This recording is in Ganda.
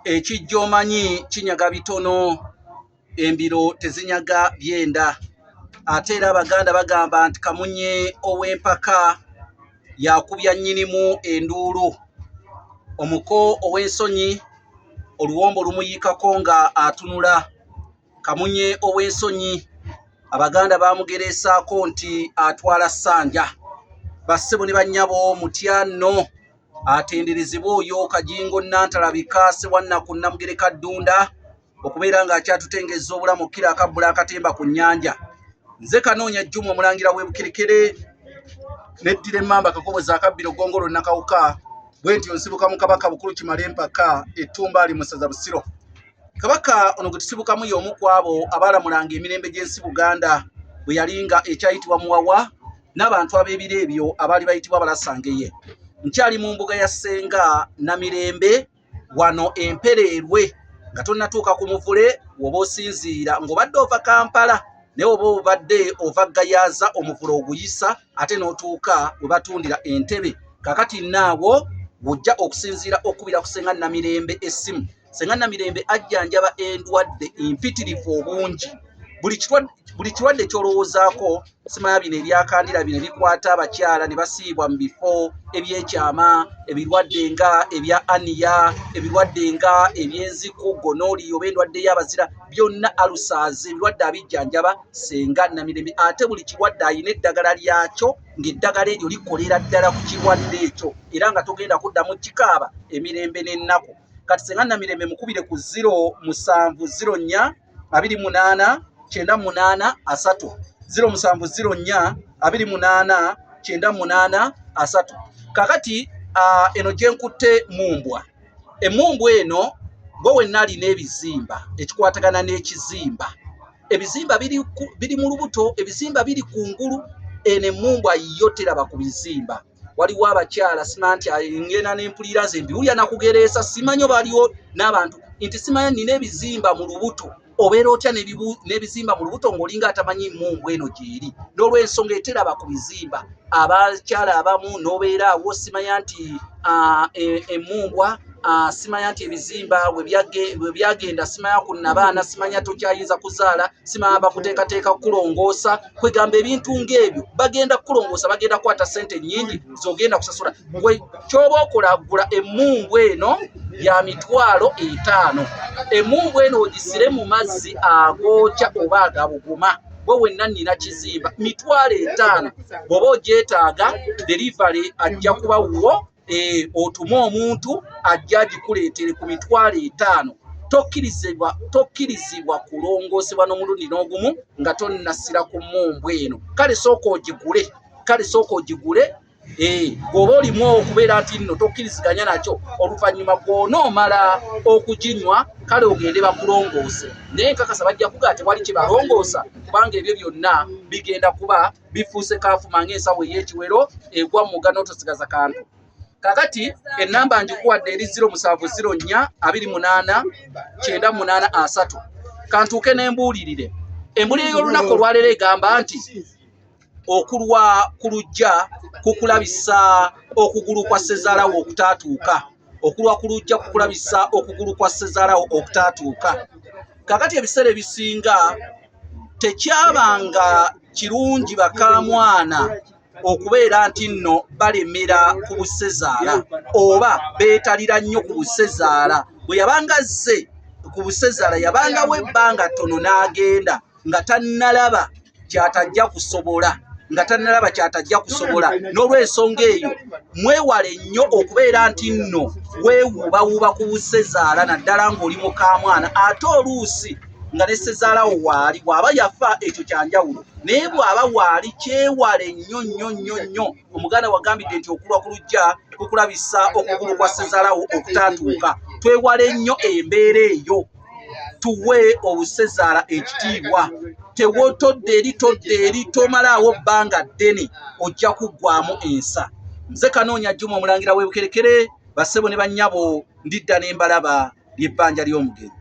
Ekijja omanyi kinyaga bitono, embiro tezinyaga byenda. Ate era Abaganda bagamba nti kamunye ow'empaka yakubya nnyinimu enduulu. Omuko ow'ensonyi oluwombo lumuyiikako nga atunula. Kamunye ow'ensonyi Abaganda baamugereesaako nti atwala ssanja. Bassebo ne bannyabo mutya nno. Atenderezebwe oyo Kajingo Nnantalabika Ssewanaku Nnamugereka Ddunda okubeera ng'akyatutengezza obulamu okukira akabbula akatemba ku nnyanja. Nze Kanoonya Juma Omulangira w'e Bukerekere neddira emmamba Kakoboza akabbiro Ggongolo Nakawuka bwe ntyo nsibuka mu Kabaka Bukulu Kimala Empaka Ettumbaali mu ssaza Busiro. Kabaka ono gwe tusibukamu y'omu ku abo abaalamulanga emirembe gy'ensi Buganda bwe yali nga ekyayitibwa Muwawa n'abantu ab'ebiro ebyo abaali bayitibwa Abalasangeye. Nkyali mu mbuga ya Ssenga Namirembe wano Empereerwe nga tonnatuuka ku muvule woba osinziira ng'obadde ova Kampala naye oba obadde ova Gayaza omuvule oguyisa ate n'otuuka we batundira entebe. Kakati naawo wojja okusinziira okukubira ku Ssenga Namirembe essimu. Ssenga Namirembe ajjanjaba endwadde empitirivu obungi. Buli kirwadde ky'olowoozaako, simanya bino ebyakandira bino ebikwata abakyala ne basiibwa mu bifo ebyekyama, ebirwadde nga ebya aniya, ebirwadde nga ebyenziku, gonoli oba endwadde y'abazira, byonna alusaazi, ebirwadde abijjanjaba Ssenga Namirembe. Ate buli kirwadde alina eddagala lyakyo ng'eddagala eryo likolera ddala ku kirwadde ekyo era nga togenda kuddamu kikaaba emirembe n'ennaku. Kati Ssenga Namirembe mukubire ku ziro musanvu ziro nnya abiri munaana kyenda munaana asatu, 0704 28 98 30. Kakati eno gye nkutte mumbwa. Emmumbwa eno gwe wenna alina ebizimba ekikwatagana n'ekizimba. Ebizimba biri mu lubuto, ebizimba biri ku ngulu. Eno emmumbwa yo teraba ku bizimba. Waliwo abakyala simanya nti ngenda nempulira nze mbiwulira nakugereesa, simanyi oba waliwo n'abantu nti simanya nina ebizimba mu lubuto. Obeera otya n'ebizimba mu lubuto ng'olinga atamanyi mmumbwa eno gy'eri? N'olw'ensonga eteraba ku bizimba. Abakyala abamu n'obeera awo simanya nti emmumbwa, simanya nti ebizimba bwe byagenda, simanya ku nnabaana, simanya tokyayinza kuzaala, simanya bakuteekateeka kukulongoosa. Kwegamba ebintu ng'ebyo bagenda kukulongoosa, bagenda kukwata ssente nnyingi z'ogenda kusasula. Gwe ky'oba okola, gula emmumbwa eno ya 50,000. Emmumbwa eno ogisire mu mazzi agookya oba agabuguma. Gwe wenna nnina kizimba, 50,000. Bw'oba ogyetaaga, delivery ajja kuba wuwo, otume omuntu ajja agikuleetere ku 50,000. Tokkirizibwa kulongoosebwa n'omulundi n'ogumu nga tonnasira ku mmumbwa eno. Kale sooka ogigule, kale sooka ogigule. Bw'oba olimu okubeera nti nno tokkiriziganya nakyo, oluvannyuma gw'onoomala okuginywa kale ogende bakulongoose. Naye nkakasa bajja kugaa tewali kye balongoosa, kubanga ebyo byonna bigenda kuba bifuuse kaafuma ng'ensawo ey'ekiwero egwa mu mugga n'otosigaza kantu. Kakati ennamba ngikuwadde eri 0704 28 98 30. Kantuuke n'embuulirire. Embuulire y'olunaku olwaleero egamba nti okulwa ku luggya kukulabisa okugulu kwa ssezaalawo okutaatuuka. Okulwa ku luggya kukulabisa okugulu kwa ssezaalawo okutaatuuka. Kakati ebiseera ebisinga tekyabanga kirungi bakaamwana okubeera nti nno balemera ku bussezaala oba beetalira nnyo ku bussezaala. Bwe yabanga azze ku bussezaala yabangawo ebbanga ttono n'agenda nga tannalaba ky'atajja kusobola, nga tannalaba ky'atajja kusobola. N'olw'ensonga eyo mwewale nnyo okubeera nti nno weewuubawuuba ku bussezaala, naddala ng'oli mukaamwana, ate oluusi nga ne ssezaalawo waali. Bw'aba yafa ekyo kya njawulo, naye bw'aba waali kyewale nnyo nnyo nnyo nnyo. Omuganda wagambidde nti okulwa ku luggya kukulabisa okugulu kwa ssezaalawo okutaatuuka. Twewale nnyo embeera eyo, tuwe obusezaala ekitiibwa. Tewotodde eri, todde eri, tomalaawo bbanga ddene, ojja kuggwamu ensa. Nze Kanoonya Juma Omulangira w'Ebukerekere. Bassebo ne bannyabo, ndidda ne mbalaba ly'ebbanja ly'omugenyi.